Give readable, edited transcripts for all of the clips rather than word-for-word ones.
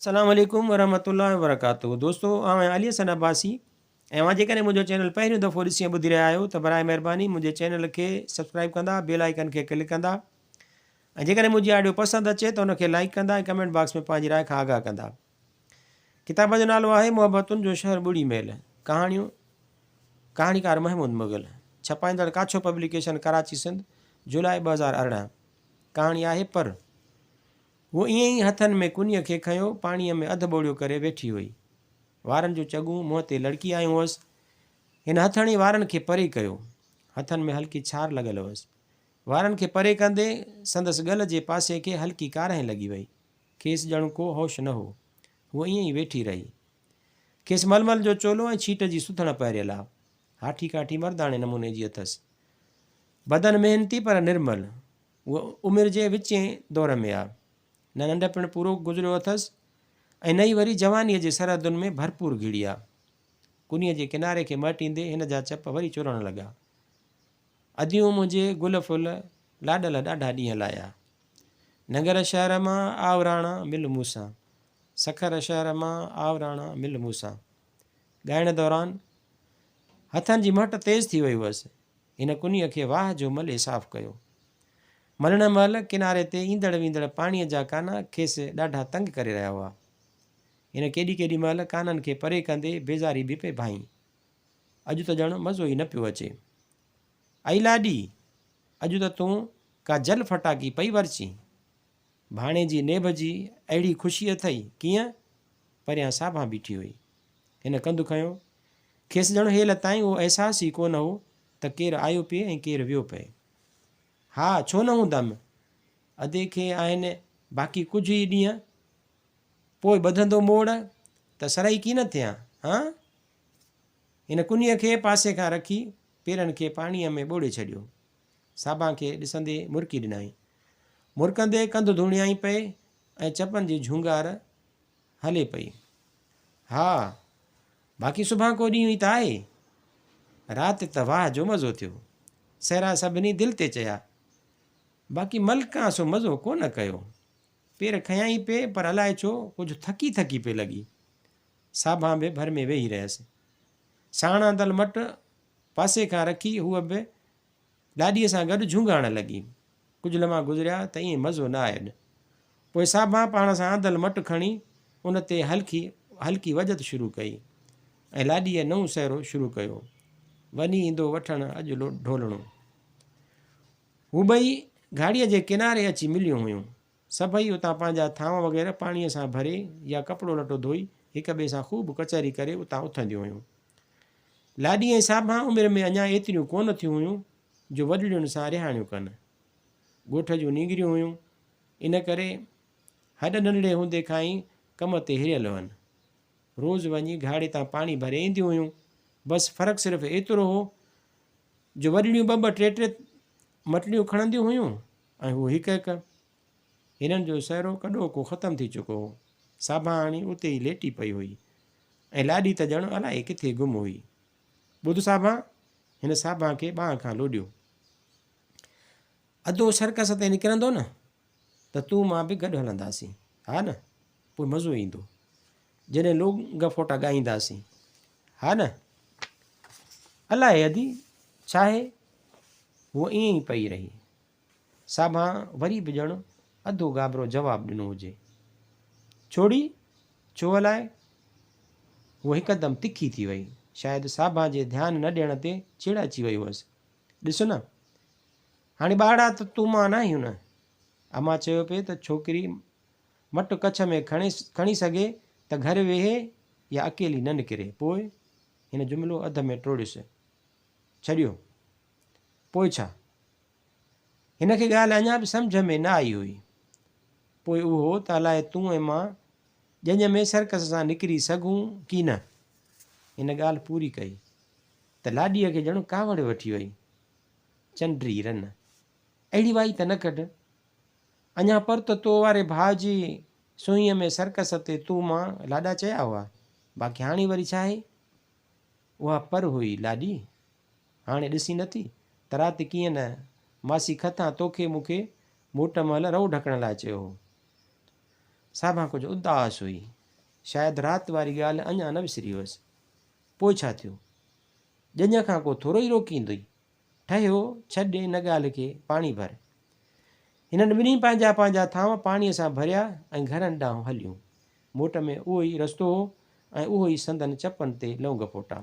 السلام عليڪم ورحمة الله وبرڪاته دوستو آئون آهيان علي حسن عباسي ۽ اوهان جيڪڏهن منهنجو چينل پهريون دفعو ڏسي ۽ ٻڌي رهيا آهيو ته برائي مهرباني منهنجي چينل کي سبسڪرائب ڪندا بيل آئيڪن کي ڪلڪ ڪندا ۽ جيڪڏهن منهنجي آڊيو پسند اچي ته ان کي لائيڪ ڪندا ۽ ڪمينٽ باڪس ۾ پنهنجي راء کان آگاهه ڪندا ڪتاب جو نالو آهي محبتن جو شهر ٻڙي ميل ڪهاڻيون ڪهاڻيڪار محمود مغل ڇپائيندڙ ڪاڇو پبليڪيشن ڪراچي سنڌ جولاء 2018 ڪهاڻي آهي پر هوء ائين ئي هٿن ۾ ڪنيء کي کنيو پاڻيء ۾ اڌ ٻوڙيو ڪري ويٺي هئي. وارن جون چڳون منهن تي لڙڪي آيون هئس. هن هٿ هڻي وارن کي پري ڪيو. هٿن ۾ هلڪي ڇار لڳل هئس. وارن کي پري ڪندي سندس ڳل جي پاسي کي هلڪي ڪارنهن لڳي وئي. کيس ڄڻ ڪو هوش نه هو. هوء ائين ئي ويٺي رهي. کيس ململ جو چولو ۽ ڇيٽ جي سٿڻ پهريل آ. هاٺي ڪاٺي مرداڻي نموني جي اٿس. بدن محنتي پر نرمل. هوء عمر جي وچين دور ۾ آ. نه ننڍپڻ پورو گذريو اٿس ۽ نه ئي وري جوانيء جي سرحدن ۾ ڀرپور گهڙي آ. ڪنيء جي ڪناري کي مهٽيندي هن جا چپ وري چرڻ لڳا. اديون منهنجي گل ڦل لاڏل ڏاڍا ڏينهن لايا. ننگر شهر مان آء راڻا مل مون سان. سکر شهر مان آء راڻا مل مون سان. ڳائڻ دوران هٿن جي مهٽ تيز ٿي وئي هئس. هن ڪنيء کي واهه جو ملي صاف ڪيو. ملڻ مهل ڪناري تي ايندڙ ويندڙ پاڻيء جا ڪانا کيس ڏاڍا تنگ ڪري رهيا هئا. هن ڪيڏي ڪيڏي مهل ڪانن کي پري ڪندي بيزاري به پئي ڀانئي. اڄ ته ڄڻ مزو ئي نه پيو اچي. ائي لاڏي! اڄ ته تون ڪا جل ڦٽاڪي پئي ورچين. ڀاڻيجي نيڀ جي اهڙي خوشي اٿئي ڪيئن؟ پريان ساڀان بيٺي هئي. هن ڪنڌ کنيو. کيس ڄڻ هيل تائين اهو احساس ئي ڪونه هو ته ڪير آيو پئي ۽ ڪير ويو پئي. ها، ڇو نه هوندم؟ ادي کي آهن باقي ڪجهه ئي ڏينهن، پوء ٻڌندو موڙ ته سرهي ڪين ٿيان، هان؟ هن ڪنيء کي پاسي کان رکي پيرن کي پاڻيء ۾ ٻوڙي ڇڏيو. ساڀان کي ڏسندي مرڪي ڏنائين. مرڪندي ڪنڌ ڌوڻيائين پئي ۽ چپن جي جهونگار هلي پئي. ها، باقي سڀان ڪو ڏينهن ئي ته آهي. رات ته واهه جو مزو ٿيو. سهرا سڀني دل تي چيا. باقي ملڪان سو مزو ڪونه ڪيو. پير کنيائين پئي پر الائي ڇو ڪجهه ٿڪي ٿڪي پئي لڳي. ساڀان به ڀر ۾ ويهي رهيس. ساڻ آندل مٽ پاسي کان رکي هوء به ڏاڏيء سان گڏ جهونگارڻ لڳي. ڪجهه لمحا گذريا ته ائين مزو نه آين. پوء ساڀان پاڻ سان آندل مٽ کڻي ان تي هلڪي هلڪي وڄت شروع ڪئي ۽ لاڏيء نئون سهرو شروع ڪيو. وني ايندو وٺڻ اڄ ڍولڻو. هو ٻئي گهاڙيء جي ڪناري اچي مليون هيون. سڀئي اتان پنهنجا ٿانو وغيره پاڻيء سان ڀري يا ڪپڙو لٽو ڌوئي هڪ ٻئي سان خوب ڪچهري ڪري اتان اٿنديون هيون. لاڏي ۽ ساڀان عمر ۾ اڃا ايتريون ڪونه ٿيون هيون جو وڏڙين سان رهاڻيون ڪن. ڳوٺ جون نينگريون هيون، ان ڪري هڏ ننڍڙي هوندي کان ئي ڪم تي هريل هئن. روز وڃي گهاڙي تان پاڻي ڀري اينديون هيون. بس فرق صرف ايترو هو جو وڏڙيون ٻه ٻه ٽي ٽي مٽليون کڻنديون هيون ۽ هو هڪ هڪ. هنن جو سهرو ڪڏهوڪو ختم ٿي چڪو هو. ساڀان هاڻي اتي ئي ليٽي پئي هئي ۽ لاڏي ته ڄڻ الائي ڪٿي گم هئي. ٻڌ ساڀان! هن ساڀان کي ٻانهن کان لوڏيو. ادو سرڪس تي نڪرندو نه ته تون مان به گڏ هلنداسين. ها نه؟ پوء مزو ايندو. جڏهن لوڳ ڦوٽا ڳائينداسين. ها نه؟ الائي ادي، ڇاهي؟ هوء ائين ئي پئي رهي. ساڀان وري به ڄڻ اڌو گابرو جواب ڏنو هجي. ڇوڙي؟ ڇو الائي؟ هوء هڪدم تکي ٿي وئي. شايد ساڀان جي ڌيان نه ڏيڻ تي چڙ اچي وئي هئس. ڏس نه! هاڻي ٻارڙا ته تون مان ناهيون نه. امان چيو پئي ته ڇوڪري مٽ ڪڇ ۾ کڻي سگهي ته گهر ويهي يا اڪيلي نه نڪري. پوء؟ هن جملو اڌ ۾ ٽوڙيس. ڇڏيو. پوء ڇا؟ هن کي ڳالهه اڃا به سمجهه ۾ نه آئي هئي. پوء اهو ته الائي تون ۽ مان ڄڃ ۾ سرڪس سان نڪري سگهون ڪي نه؟ هن ڳالهه پوري ڪئي ته لاڏيء کي ڄڻ ڪاوڙ وٺي وئي. چنڊي رن! اهڙي وائي ته نه ڪڍ. اڃا پر ته تو واري ڀاء جي سونهينء ۾ سرڪس تي تون مان لاڏا چيا هئا. باقي هاڻي وري ڇاهي؟ اها پر هئي لاڏي. هاڻي ڏسين نٿي ته رات ڪيئن نه ماسي کٿان توکي مون کي موٽ مهل رئو ڍڪڻ لاء چيو هو. ساڀان ڪجهه اداس هئي. شايد رات واري ڳالهه اڃا نه وسري هيس. پوء ڇا ٿيو؟ ڄڃ کان ڪو ٿورو ئي روڪيندوئي. ٺهيو، ڇڏ ان ڳالهه کي، پاڻي ڀر. هنن ٻنهي پنهنجا پنهنجا ٿانو پاڻيء سان ڀريا ۽ گهرن ڏانهن هليون. موٽ ۾ اهو ئي رستو هو ۽ اهو ئي سندن چپن تي لونگ ڦوٽا.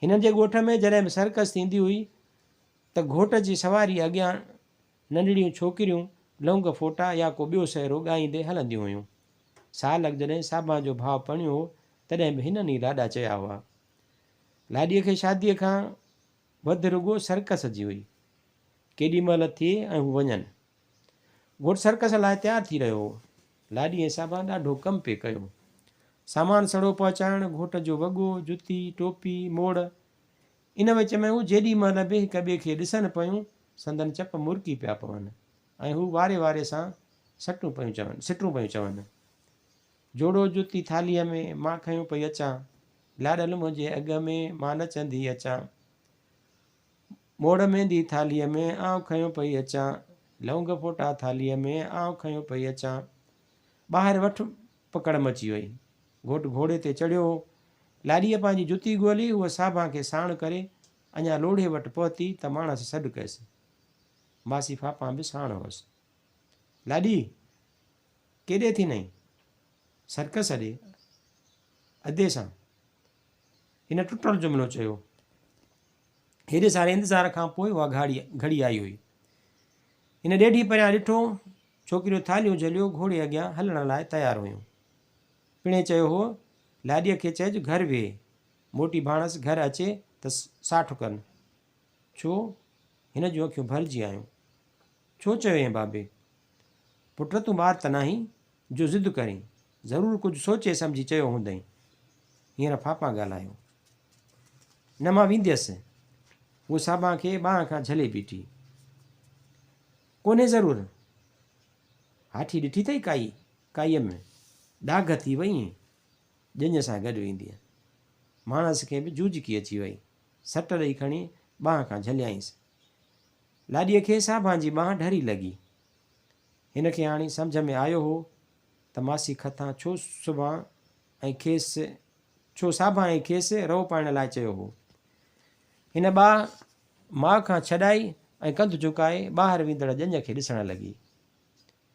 هنن جي ڳوٺ ۾ جڏهن به سرڪس ٿيندي هئي ته گهوٽ جي سواريء اڳيان ننڍڙيون ڇوڪريون لونگ ڦوٽا يا ڪو ٻيو سهرو ڳائيندي هلنديون هيون. سال اڳ جڏهن ساڀان جو ڀاء پرڻيو هو، تڏهن به هنن ئي لاڏا چيا هئا. لاڏيء کي شاديء کان وڌ رڳو سرڪس جي هئي. ڪيڏي مهل ٿئي ۽ هو وڃن. گهوٽ سرڪس لاء تيار ٿي رهيو هو. لاڏي ۽ ساڀان ڏاڍو ڪم پئي ڪيو. سامان سڙو پهچائڻ، گهوٽ جو وڳو، جتي، ٽوپي، موڙ. ان وچ ۾ هو جيڏي مهل به هڪ ٻئي کي ڏسن پيون، سندن چپ مرڪي پيا پون ۽ هو واري واري سان سٽون پيون چون، سٽون پيون چون. جوڙو جتي ٿالهيء ۾، مان کنيو پئي اچان. لاڏل منهنجي اڳ ۾، مان نچندي اچان. موڙ ميندي ٿالهيء ۾، آئون کنيو پئي اچان. لونگ ڦوٽا ٿالهيء ۾، آئون کنيو پئي اچان. ٻاهر وٺ پڪڙ مچي وئي. گهوٽ گهوڙي تي چڙهيو هو. لاڏيء پنهنجي جتي ڳولي، هوء ساڀان کي ساڻ ڪري، اڃا لوڙهي وٽ پهتي ته ماڻس سڏ ڪيس. ماسي ڦاپان به ساڻ هئس. لاڏي! ڪيڏي ٿي نئين؟ سرڪس ڏي، ادي سان. هن ٽٽل جملو چيو. هيڏي ساري انتظار کان پوء اها گهاڙي گهڙي آئي هئي. هن ڏيڍي پريان ڏٺو، ڇوڪريون ٿالهيون جهليو گهوڙي اڳيان هلڻ لاء تيار هيون. پڻهين چيو هو، لاڏيء کي چئج گهر ويهي، موٽي ڀاڻس گهر اچي ته ساٺ ڪن. ڇو؟ هن جون اکيون ڀرجي آيون. ڇو چيو ائين بابي؟ پٽ تون ٻار ته ناهين جو ضد ڪرين، ضرور ڪجهه سوچي سمجهي چيو هوندئين. هينئر ڦاپان ڳالهايو. نه مان وينديس. هوء ساڀان کي ٻانهن کان جهلي بيٺي. ڪونهي ضرور. هاٺي ڏٺي اٿئي ڪائي؟ ڪائيء ۾ ڏاگهه ٿي وئين. ڄڃ سان گڏ ويندينء. ماڻس کي به جوجڪي اچي وئي. سٽ ڏئي کڻي ٻانهن کان جهليائينس. لاڏيء کي ساڀان جي ٻانهن ڍري لڳي. هن کي هاڻي سمجهه ۾ آيو هو ته ماسي کٿان ڇو سڀان ۽ کيس ڇو ساڀان ۽ کيس رئو پائڻ لاء چيو هو. هن ٻانهن ماء کان ڇڏائي ۽ ڪنڌ جهڪائي ٻاهر ويندڙ ڄڃ کي ڏسڻ لڳي.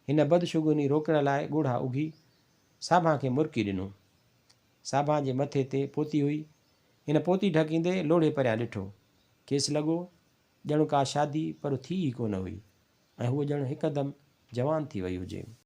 هن بدشگوني روڪڻ لاء ڳوڙها اگهي ساڀان کي مرڪي ڏنو. ساڀان جي مٿي تي پوتي هئي. هن پوتي ڍڪيندي لوڙهي پريان ڏٺو. کيس لڳو ڄڻ ڪا شادي پر ٿي ئي ڪونه هئي ۽ هوء ڄڻ هڪدم جوان ٿي وئي هجي.